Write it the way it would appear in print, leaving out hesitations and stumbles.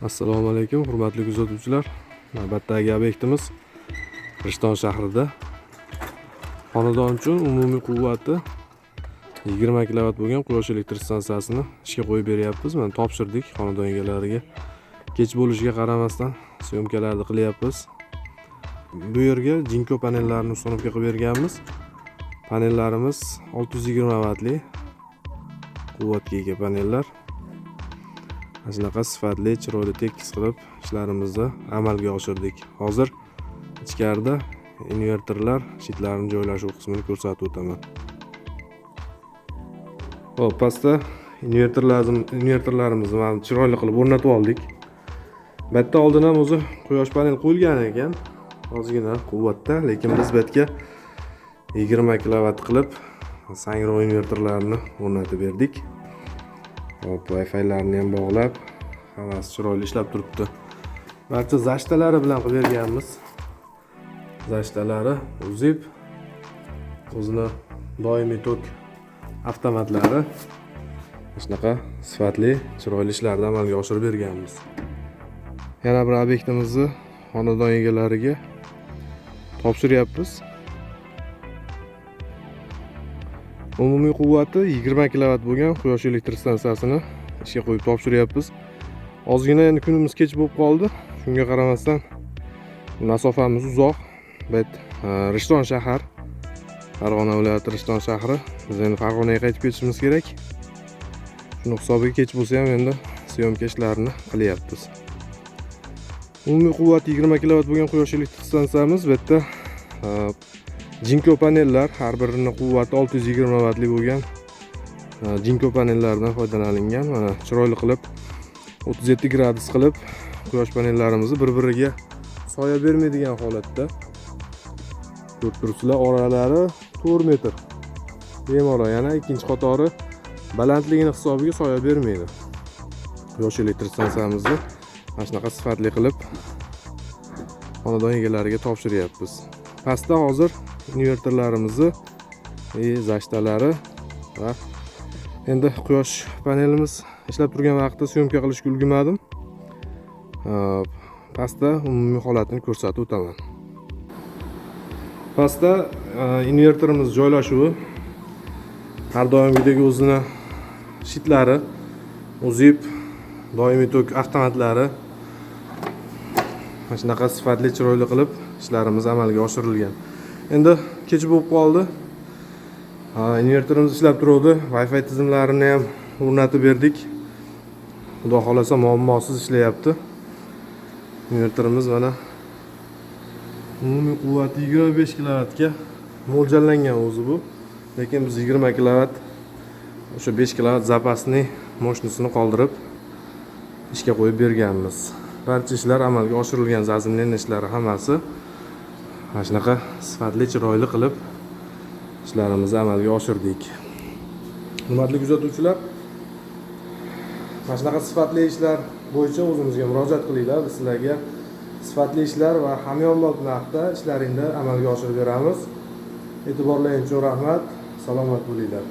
Assalomu alaykum, hurmatli kuzatuvchilar. Navbatdagi obyektimiz Rishton shahrida. Xonadon uchun umumiy quvvati 20 kilovat bo'lgan quyosh elektr stansiyasini ishga qo'yib beryapmiz. Mana, topshirdik xonadon egalariga. Kech bo'lishiga qaramasdan syomkalarni qilyapmiz. Bu yerga Jinko panellarini установка qilib berganmiz. Panellarimiz 620 vatli quvvatga ega panellar. Mana shunaqa sifatli, chiroyli, tekis qilib ishlarimizni amalga oshirdik. Hozir ichkarida invertorlar, shitlarni joylashuv qismini ko'rsatib o'taman. Xo'p, pastda invertorlarimizni mana chiroyli qilib o'rnatib oldik. Bu yerda oldin ham o'zi quyosh panel qo'yilgan ekan, ozgina quvvatda, lekin biz bu yerga 20 kilovat qilib Sungrow invertorlarini o'rnatib berdik. Hop, Wi-Fi'larni ham bog'lab, hammasi chiroyli ishlab turibdi. Barcha защита lari bilan qilib berganmiz. Защита lari UZIP, o'zini doimiy tok avtomatlari, shunaqa sifatli, chiroyli ishlarni amalga oshirib berganmiz. Yana bir obyektimizni xonadon egalariga topshiryapmiz. Umumiy quvvati 20 kilovat bo'lgan quyosh elektr stansiyasini ishga qo'yib topshiryapmiz. Ozgina endi kunimiz kech bo'lib qoldi. Shunga qaramasdan masofamiz uzoq. Bu Rishton shahar, Farg'ona viloyati Rishton shahri. Biz endi Farg'onaga qaytib ketishimiz kerak. Shuni hisobiga kech bo'lsa ham endi syomka ishlarini qilyapmiz. Umumiy quvvati 20 kilovat bo'lgan quyosh elektr stansiyamiz bu yerda Jinko panellar, har birini quvvati 620 vatli bo'lgan Jinko panellardan foydalanilgan. Mana, chiroyli qilib 37 gradus qilib quyosh panellarimizni bir-biriga soya bermaydigan holatda ko'rib turibsizlar, oralari 4 metr. Bemalol yana ikkinchi qatori balandligini hisobiga soya bermaydi. Quyosh elektr stansiyamizni mana shunaqa sifatli qilib xonadon egalariga topshiryapmiz. Pastda hozir invertorlarimizni и защита lari va endi quyosh panelimiz ishlab turgan vaqtda syomka qilishga ulgurmadim. Pastda umumiy holatini ko'rsatib o'taman. Pastda invertorimiz joylashuvi, har doimgidek o'zini shitlari, UZIP, doimiy tok avtomatlari, mana shunaqa sifatli, chiroyli qilib ishlarimiz amalga oshirilgan. Endi kech bo'lib qoldi. Invertorimiz ishlab turuvdi, Wi-Fi tizimlarini ham o'rnatib berdik. Xudo xohlasa, muammosiz ishlayapti. Invertorimiz mana, umumiy quvvati 25 kilovatga mo'ljallangan o'zi bu. Lekin biz 20 kilovat, o'sha 5 kilovat запасный мощность ini qoldirib ishga qo'yib berganmiz. Barcha ishlar amalga oshirilgan, заземление ishlari hammasi mana shunaqa sifatli, chiroyli qilib ishlarimizni amalga oshirdik. Hurmatli kuzatuvchilar, mana shunaqa sifatli ishlar bo'yicha o'zimizga murojaat qilinglar. Biz sizlarga sifatli ishlar va hamyonbop narxda ishlaringni amalga oshirib beramiz. E'tiborlaring uchun rahmat. Salomat bo'linglar.